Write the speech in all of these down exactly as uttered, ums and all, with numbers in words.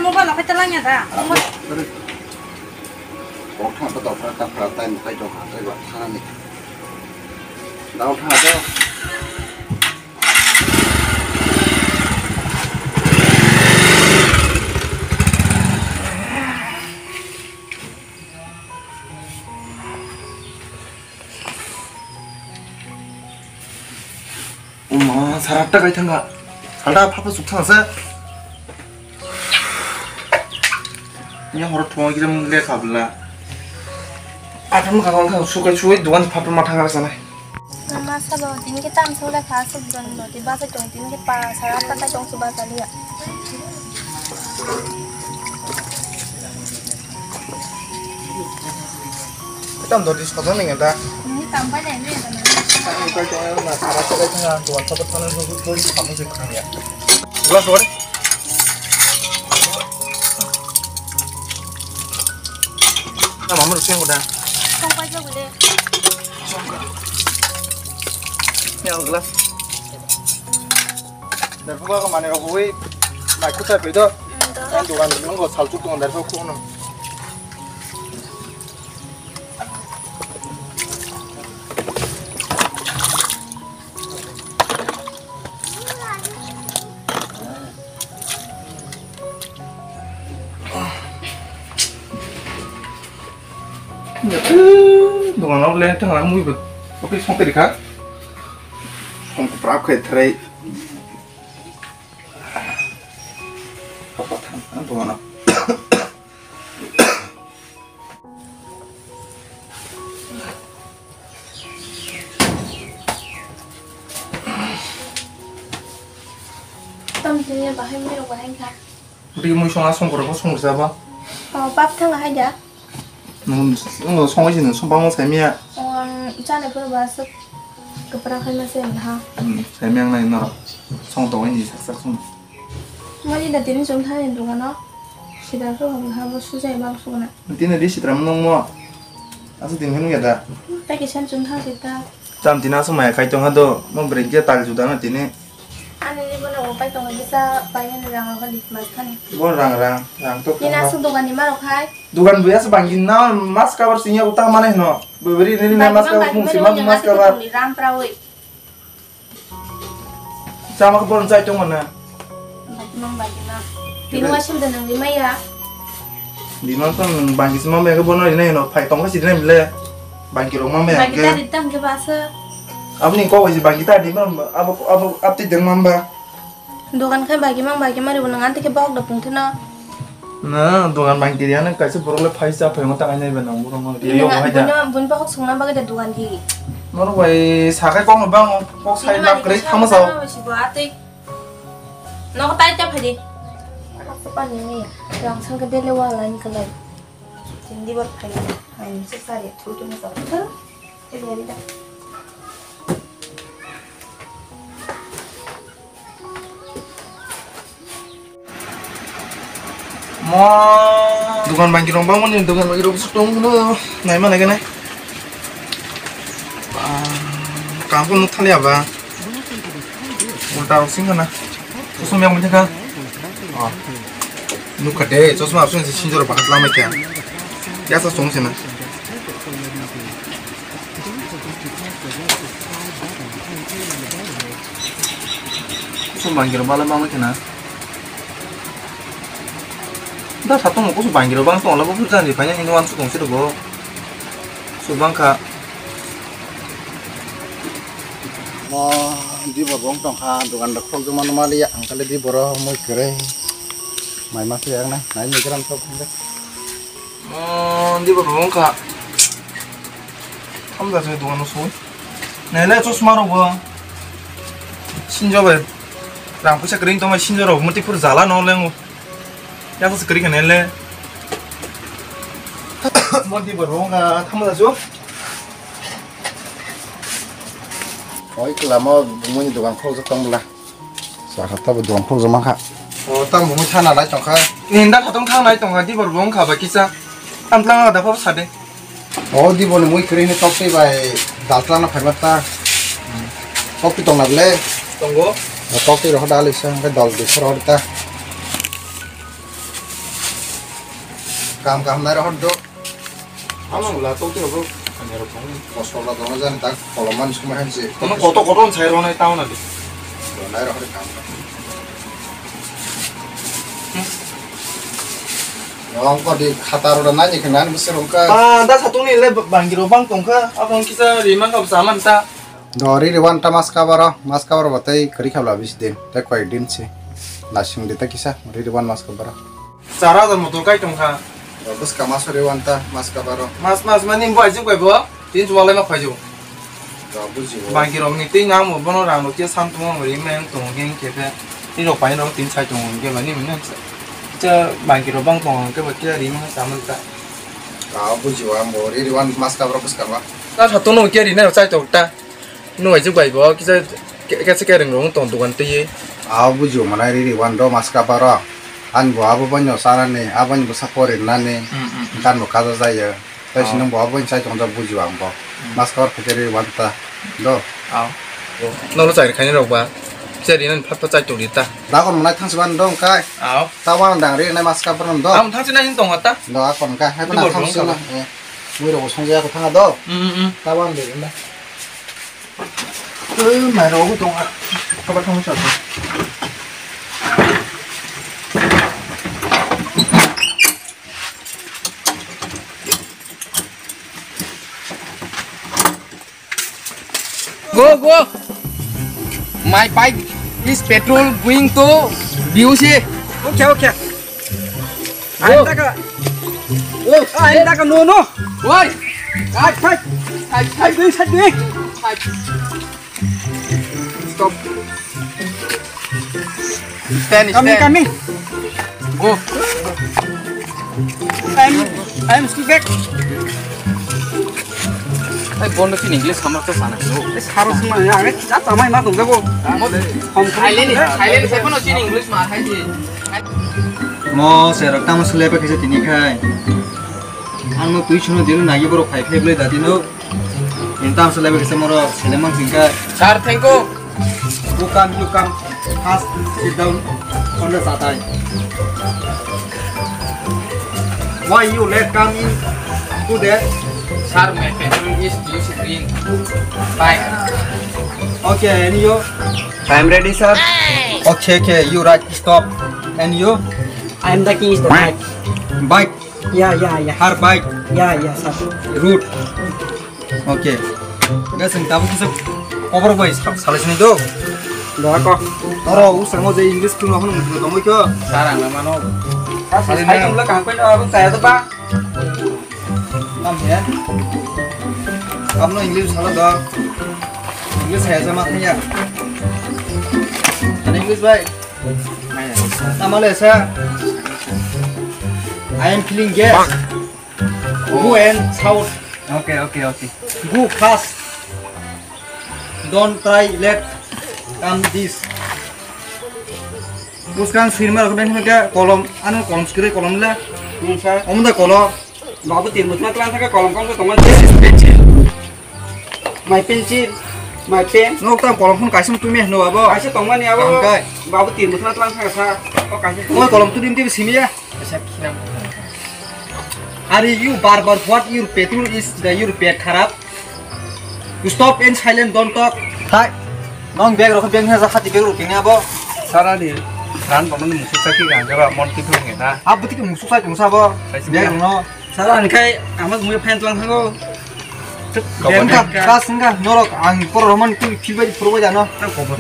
Mobile no khaita langya da. Kok thang ta dok ta phra tai mukai dok ha tai ba thani. Dao thang ta. Oma, sara ta kai thanga. Salda phapa suk thang sa. Ni horo thong gira mung le khabla. Atam ka kong kha sukai suai duan phapa ma thanga sa nai. Mama sabo din ke tam sole kha suk don no di ba sa tong din ke pa sara ta kai tong su ba sa liya. Tam dodi sodon ning da. Ni tam pai nai ni da. Tam kai to na sara to kai na to to to na to to to to to ya. Glass water. Na mama rusian ko da. Tam pai jo gule. Ya glass. Darphuka ko mane rok hui mai kutai pai do. Ang dukan nung ko salchuk tong darphuk ko no. Dogan rok le thang mui bo oke song teri kha. Song prap khai thrai. Apa thang dogan. Tam tini bahai mui rok bahai kha. Bri mui song asong korok song risa ba. Oh, pap thang hai da. Nung song sini song bang sai miya. Oh, chale pura ba suk kepra khai ma se ha. Sai miya nai noro. Song to ni sak sak song. Mali da tini song thani dugano. Sida ko ha bo sujai bang sugna. Tini di sitra mung mo. Asu tini hunu ya da. Ta kisan song thang sita. Tam tini asu maya kai tong ha do. Mo break dia tal juda na tini. Ani ni bono upai tongo kisa painani rang rok lik mas thani. Bo rang rang, rang to. Nini asuk dogan ni ma rok hai. Dogan buya se bangin na mas kabar singya uta mane hino. Beberi nini na mas kabar mung sima mas kabar. Ram prawi. Sama ko boron chai tongo na. Bagi mang bagi mang. Tini wasim da nang lima ya. Di mang tong bangin sima mega bono ina hino phai tong kasi dina bile. Bangin rok mang mega. Bagi tadi tang ke basa. Aboni kok waisi bangin tadi mang abo abo apti deng mamba. Dogan khai bagi mang bagi mari bo nang anti ke bok da pung thina. Na dogan bangin tiri ano kaisa borok le phai cha phai mo ta kainai ba nang borok mo. Yo hai da. Bun bun bok sungna bagi da dogan di. Noro bai sakai kok no bang kok sai lap kre thamo sao. Bo atwi. Nogo tai ta phadi. Asa pani ni rang sang ke dele wa lain kalai. Tindi bor phai. Ai se sari thu thu na sa. Thar. Ele ari da. Mo dukan bangki rong bang mani dukan bangki rong suk tong no nai ma nai nai. Kam ko nuk thali aba. Ulta rok sing kana. Kusum yang mithaka. Oh. Nuk kade chosma apsun si sinjor bakat lama kya. Ya sa song sena. Kusum bangki rong bala bang kena. Da sa tong kusum bangki rong bang tong la bo jani phanya hindu an sukong se bo. Subang kha. Mo di bo bong tong kha dukan da khok juma no mali ang kale di boro mui kere. Mai ma se ang na nai ni gram tok khande. Mo di bo bong kha. Tham da se dukan no soi. Nai le chosma rok bo. Sinjo bai. Rang pusa kring tong sinjo rok muti phur jala no lengo. Yang se kring nai le. Mo di bo bong kha tham da su. Oi, kelama bumuni dogan khulukjak tong bwla. Sa kha tabo dogan khulukjak mankha. O, tamo bumui thana nai tongkha. Ninda khatong thang nai tongkha, dibor bo wngkha ba kisa. Amtlang ada pabo sade. O, dibor ni mui kwrwi ni tok twi bai dal tlana phai ma ta. Tok twi tong na bwle? Tongo. O, tok twi rohor da alisa, hwnkhe dal dui sa rohor ta. Kam kam nai rohor do. Ano la to te bo. Ani ro kong. Kosto la dono jan tak koloman sumai hanse. Ano koto koto sai ro nai tao na di. Nai rohor kam. Wang ko di khatar ro nai ni khe nai bisi ro ka. Ba da satung ni le bangiro bang tong kha. Abang kisa rimang ka saman ta. Do ri ri wan ta maska baro, maska baro batai kari khabla bis din, ta koi din si. Lasing di ta kisa, ri ri wan maska baro. Char hajar motor kai tong kha. Do bwska maso ri wan ta maska baro. Mas, mas mani bo ajuk bai bo, tin chuma lai ma phai ju. Do buji bo. Bangki rok ni twi nang bo bono rang rok khe sam tong ri men tong gen khe pe. Ni rok pai rok tin sai tong gen mani men. Cha bangki rok bang tong khe ba khe ri ma saman ta. Do buji bo ambo ri ri wan maska baro bwska ma. Ta sa tono khe ri na chai tong ta. Nwng aijak bai bo kisa, kisa kereng rong tong dogan twi. Aw bujo manai riri wan do maska baro. Ani bo abo bai no sanani, abo ni bwsa pori nani. Mm, mm, mm. Kan bo kaja jaya. Tai si nwng bo abo ni sai tong jak bujo ang bo. Mm. Maska baro khe riri wan ta. Do. Aw. Nolo chai khaini rok ba. Kisa ri nani phat phat chai tong di ta. Dakon manai thangsi ban do kai. Aw. Ta wan dang ri nai maska baro do. Am thangsi nai hin tong ta. Do akon kai. Hai bana thangsi na. Mui rok song ya ko thanga do. Mm, mm, mm. Ta wan de na. Oi, mai rok tong a. Kaba thang sa. Go, go. My bike is petrol going to B U C. Okay, okay. Go. Ain taka. Oh, ain taka, no, no. Why? Side, side. Side, side, side, side. Stop. Stand, coming, stand. Coming. Go. I'm, I'm still back. Ai, bono chini English hamar to sana. Saro sima ya, ane cha chamai ma tong jago. Silent, silent, sekono chini English ma hai ji. Mo serok tamo selepe kisa tini khai. Ang no tui suno dilu nagi borok phai phai bwlai dati no. Intam selepe kisa moro seleng mang singka. Sir, thank you. Who come, you come. First, sit down on the satai. Why you late come in today? Sir, my petrol is used green. Bye. Okay, and you? I am ready, sir. Okay, okay, you right, stop. And you? I am the king of the bike. Bike. Yeah, yeah, yeah. Her bike. Yeah, yeah, sir. Route. Okay. Guys, ang tabuk kisa cover boy salai sini do. Doa ko. Oro usang o je English tu nohon mutu kamu kyo. Sarang na mano. Salai na. Ai tumla kaham pai no abang saya to ba. Nam ya. Kamu English salah do. English saya sama ya. Ada English, bhai. Tamale sa. I am feeling gas. Go and shout. Okay, okay, okay. Go fast. Don't try let come this. Buskang sirma rok ben hake kolom, ano kolom skiri kolom le. Yes, sir. Omo da kolom. Babu tin bwsma tlang thaka kolom kong tongma. This is pencil. My pencil, my pen. Nok tam kolom phun kaisa tumi hno abo. Kaisa tongmani abo. Tangkai. Babu tin bwsma tlang thaka sa. O kaisa. Oi kolom tu dim dim simi ya. Are you barbar what your petrol is the your pet kharap? You stop and silent, don't talk. Hai. Nong bag rok bag hasa hati bag rok tini abo. Sara di. Ran bono ni musuk saki gang jaba mon tipu ngena. Abo tiki musuk saki musa abo. Bag rok no. Sara ani khai ama gumui phan tlang thango. Bengka, ka sengka, norok ang poro roman tu filbai di purbo jano.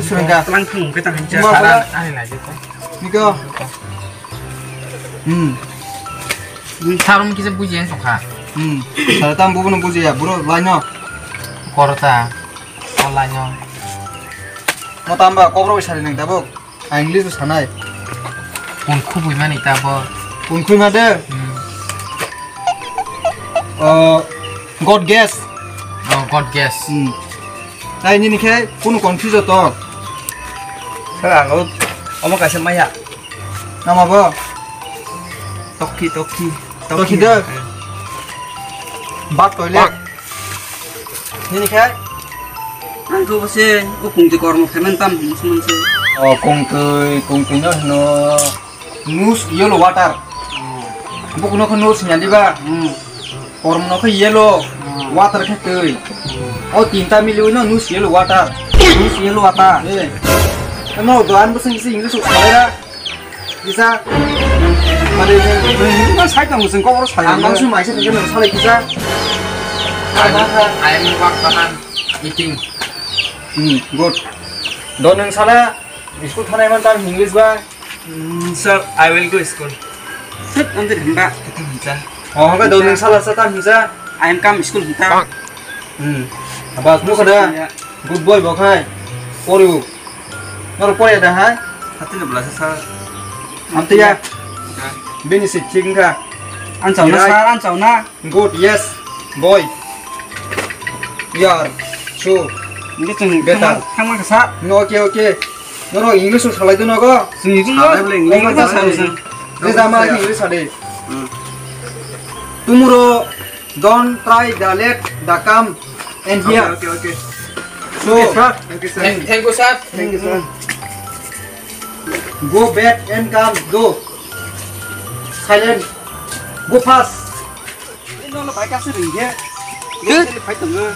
Sengka. Tlang thang ke tang hincha. Sara ani lai jeko. Niko. Hmm. Sarum kisa buji yang sokha. Hmm. Sara tam bubu no buji ya, bro, lai no. Korta. Online o. Mo tamba kokro bai sari nang tabuk. Ang English bo sanai. Pun khubui mani tabo. Pun khui ma de. Hmm. Oh, God gas. Oh, God gas. Hmm. Tai nini khe kunu confuse to. Sir, ang omo kaisa maya. Nama bo? Tokki, tokki. Tokki de. Eh. Bat toilet. Nini khe? Ang khe bo se, o kungtwi kormo khe man tam hinwi se man se. O kungtwi, kungtwi no hino nose yellow water. Oh. Bukno khe nus nya diba? Hmm. Kormo no khe yellow, hmm, water khe twi. Hmm. O tinta miliwi no nus yellow water. Nus yellow water. Eh. Emo do an bwswng kisa English o salai ra. Kisa. Mane, mane, mane, sai tong bwswng kok oro salai. Ang bangsu maisa khe nang salai kisa. I am, I am work bahan eating. Hmm, good. Do nang sala school thanai man tam English ba. Mm, sir, I will go school. Sir, ang tadi hamba. Kita minta. Oh, hamba do nang sala sa tam hinsa. I am come school hinta. Hmm. Abas mo kada. Ya. Good boy bo khai. Poru. Nor pore da hai. Hati na belasa sir. Hati ya. Ya. Bini si chingka. Ansau na sir, ansau na. Good, yes, boy. Yar, chu. Ini chung better. Thang ma kasa. No, okay, okay. No, no, English salai do nogo. Sini chung no. English salai do. Ini sama English salai. Hmm. Tomorrow, don't try the late the come and here. Okay, okay, okay. So, okay, sir. Okay, sir. Thank, thank you, sir. Thank you, sir. Go back and come, go. Silent. Go fast. Nono bai kaisa ring khe. Thut. Phai tongo.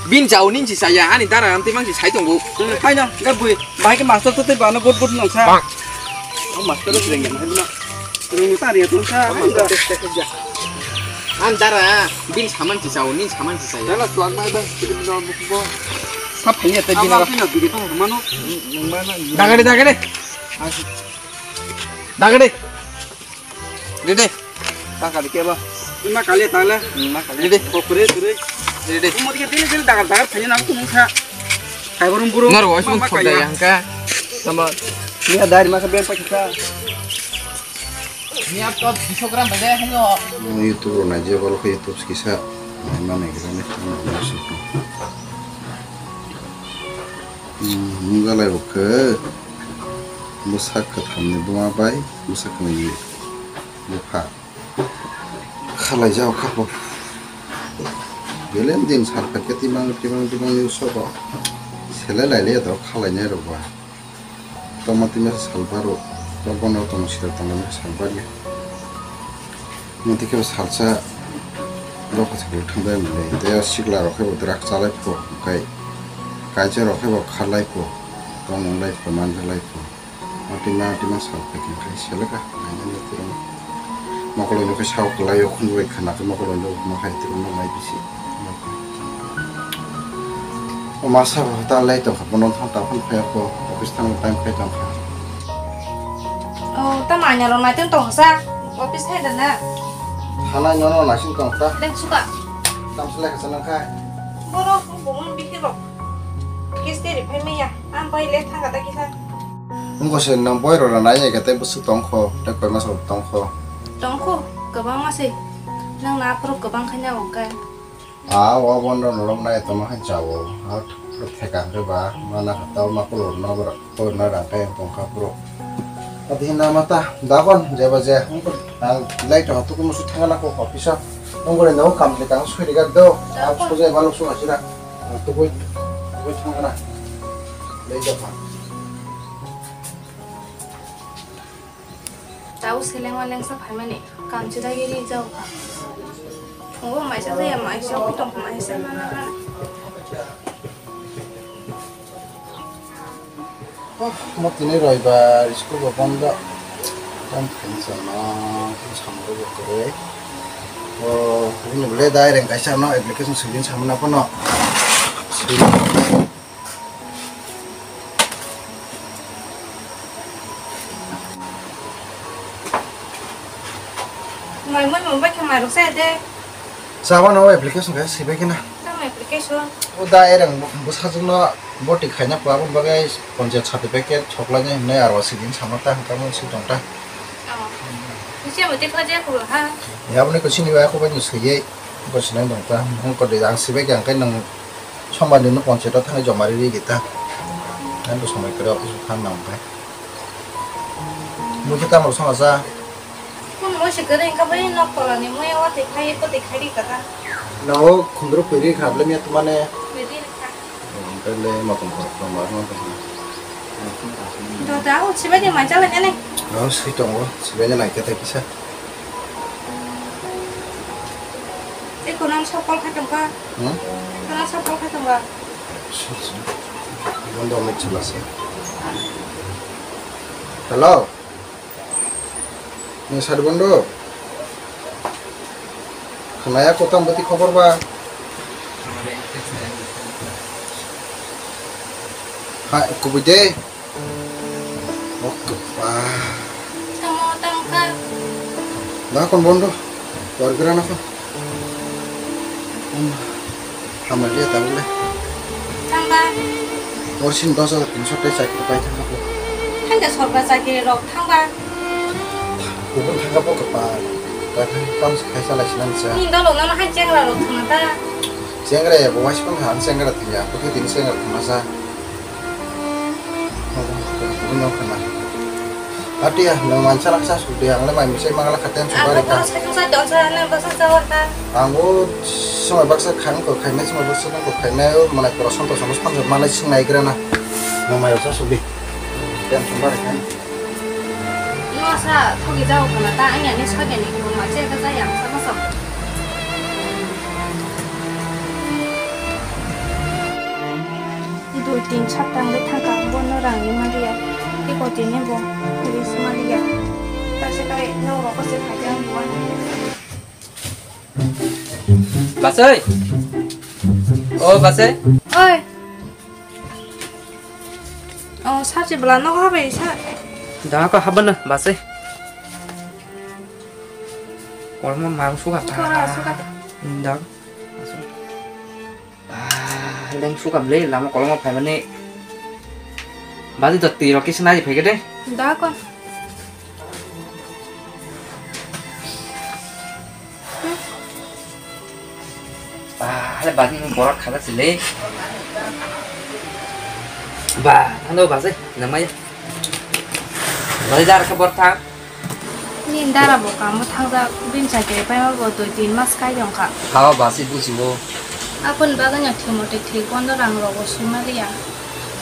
Bin jao nin si saya, ani dara ang timang si sai tongo. Phai no, ga bui. Bai ke master to te bano bot bot nong sa. Bang. O master to ring ya, hai buna. Ring ta ri tong sa. An dara, bin saman si jao, nin saman si saya. Dala tuan bai bai, kirim no buku bo. Sab phai ya te bin. Ama pina biri pa mano. Dagade, dagade. Dagade. Dede. Ta kali ke ba? Ima kali ta le. Ima kali. Dede. Kokore kore. Dede. Mo dike dile dile dagar dagar thani na kum kha. Khai burum burum. Nor wai sum thok da yang ka. Sama. Ni adar ma ka ben pa kisa. Ni ap to biso gram baje hanyo. Mo YouTube ro na je bol ko YouTube kisa. Mai ma ne gra ne. Hmm, nung galai bo ke. Bwsak kwthamni buma bai bwsakni bupha khalaijak kha bo. Belai din sal phaikhe timang timang timang ni usobo selai lailai ya to khalainai rok ba. Tongma timi salbaro, tongma tongma sida tongma salbari. Motike salsa doka se thangbai mole. Tei sikla rok khe bo drak chalai pho, kai kaisa rok khe bo kharlai pho, tong nonglai pho, manjalai pho. Atima atima sal phaikhe khai seleka, nainani tirong. Mokoloi no khe sao kwlai o khunbai khana khe mokoloi no ma khai tirong no mai bisi. O masa bo ta lai tongkha, bono thang ta phone khai ko, office thang time khai tongkha. O, ta manya rok nai tong tongsa, office khai da na. Thanai nono naising tongkha. Dek suka. Tam selai kha sanang khai. Boro, bumung bihiro. Kisti ri phai maya, ang bai le thang ta kisa. Wngkha se nang boy rok nai ya khe tei bwswk tongkho, tei koi masa rok tongkho. Tongkho, kwbangma se. Nang na aphuru kwbang khaina wngkha. A o bono norok nai tongma hai jao. A theka hwnkhe ba mana kha tao ma kulur no borok kulur no rang kai tongkha phuru. Ati hinna mata dagon jeba je ang lai tong tu musu thangana ko office. Nong gore no kam le kang suri ga do. A sujai balok su asira. Tubui tubui thangana. Lai japa. Tau seleng waleng sa phaimani kamchi dagi ri jau. Phungo maisa jaya maisa tong maisa mana. Oh, mo tini roibar school bo bondo. Tam phaini chana samro bo kwrwi. Oh, ini bole dai reng kaisa no application sugin samna kono. Mai moi mung bai khe mai rok sai de. Sabo no application ka sibai kena. Tamo application. O da erang bwsajwk no boti khaina kwbangma bagwi ponchayat certificate choklai nai hinwi aro sidin sama ta hwnkha mo si tong ta. Oh. Nisi amo tei kha je khulum ha. Ya boni ko sini ba ko ba ni sui ye ko sinai dong ta. Hwnkha de ang sibai khe ang kai nang Sombar ni no ponchayat o thangwi joma ri ri gita. Ang bo somoi kwrwi office o thang nang bai. Mui khe tamo song acha. Mo se kwrwi wngkha bai nok tola ni mui o twi khai ko twi khai ri kha ta. Nang o khundru pui ri kha ble miya tumane. Pui ri kha. Ang kai le motom ko ko ma no ko. Do da o chibai ni mai chala ne ne. No si tongo, chibai ni nai khe ta kisa. Ang sa call khai tongkha. Hmm? Ang sa call khai tongkha. Bondo mai chwla se. Hello. Ni sar bondo. Khnaya ko tam bati khobor ba? Ha, kubui de. Oke, pa. Tamo tangka. Dah kon bondo. Tor gira na kon. Hamar dia tahu le. Tangka. Orsin dos hajar tinsho tai chakri pai thangka. Hanja sorkar chakri rok thangba. Kubun thangka po kepa. Kathang tam kaisa lai sinan sa. Ni dolo nono hai chengra rok thangna ta. Chengra ya bo wais pang han chengra tiya. Putih tin chengra thangna sa. Atiya, nwng mansa laksa sudi, ang le mai misai mangala khaten sumba rikha. Ang bo swmai baksa khan ko khainai, swmai baksa khan ko khainai, o manai pura sonto sono sponsor manai swngnai grana. Nwng mai baksa sudi. Ten sumba rikha. Nwng sa thogi jao khana ta, ang ani sagi ni ko ma che ka jaya ang sa masa. Dui tin sapta wngwi thangkha, bono rang ri manliya, tei kotini bo ri se manliya. Taisa kai norok se phaikhe ang buana. Basai. O Basai. Oi. O, sachi bwla nogo habai sa. Da ko habana Basai. Kormo mang suka. Suka, suka. Da. Ah, leng sukam le lama koloma phaimani. Badi to twi rok kisa nai phai de. Da kon. Ba, le badi ni borok khala sile. Ba, ano ba se, namai. Badi dar ka bor thang. Nini dara bo kamo thangjak, bini chakiri paima bo dui tin mas kai tongkha. Hao basi bujibo. Aboni bagwi no thik mote thik bondo rang rogo swi maliya.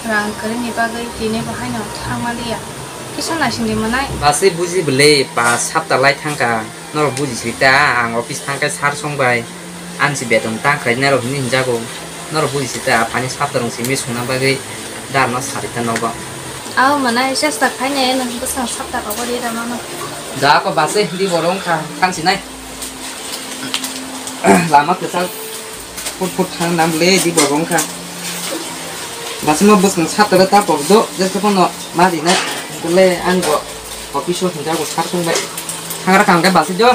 Rang kwrwini bagwi tini bo haino thang maliya. Kisa naisingdi mwnai. Basi buji bwle, pa sapta lai thangkha. Norok buji sita, ang office thangkhe sar song bai. Ani si beton tang khlai nai rok hinwi hinjago. Norok buji sita, aphani sapta rong simi sungna bagwi darno sarita nogo. Abo mwnai chesta khainai nwng bwswng sapta rogo ri rwmano. Da ko base di borong kha, khan sinai. Lama kwchang phut phut thang nam le di borong kha. Base mo bwswng sapta ta pok do, jesko pono ma di nai. Kule ang bo office o hinjago sar song bai. Thangra kha hwnkhe base do.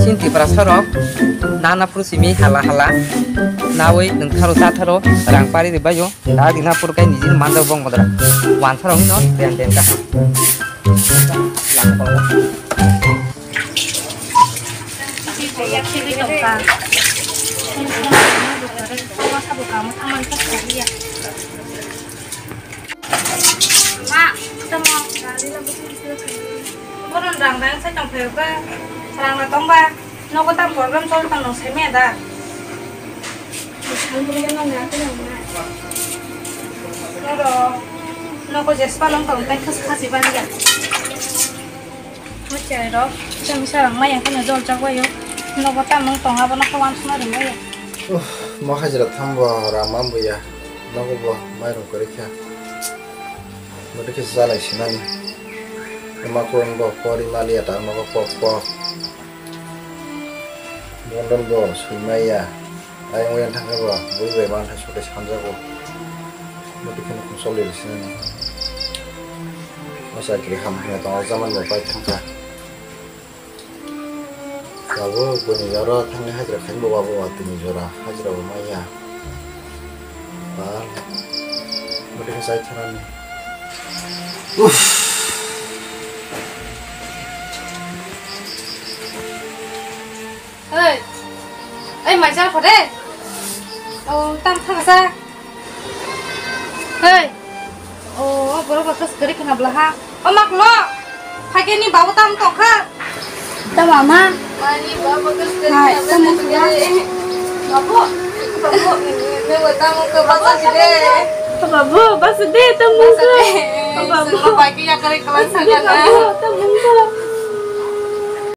Chini Tiprasa rok nana phuru simi hala hala nawi nwngtharo chatharo rang pari rwbaio. Da dina phuru kai nijini mandok bong bodra wansarok no den den kaham. Ma, tamo. Boron rang rang sai tong phaio ba. Rang na tong ba. Nogo tam problem chol tong nong sai me da. Noro, nogo jespa long tong tai khas khasi ba ya. Hoche ro, jang sa rang ma yang khano jol chak bayo. Nogo tam nong tong abo nokho wan suna rung bayo. Uff, mo hajira thambo rang mam buya. Nogo bo mai rung kori kha. Bwtwi khe chalai sinani. Ema kung bo pori maliya ta nogo pok pok. Bondon bo sui maya. Ayang oyang thangkhe bo bui bai manthai sote sanjago. Bwtwi khe nukhung choli rw sinani. Masa kiri ham hwnwi tongo jaman bo pai thangkha. Tabuk bini jora thangni hajra khaini bo wabo watini jora hajra bo maya. Bal. Bwtwi khe chai thanani. Uff. Hey. Hey, mai jal phore. Oh, tam thangsa. Hey. Oh, borok baksa swkari khna bwla ha. O maklo. Phageni babu tam tongkha. Tamo ama. Mani babu baksa swkari khna bwla. Babu. Babu. Babu. Babu. Babu. Babu. Babu. Babu. Babu. Babu. Babu. Babu. Babu.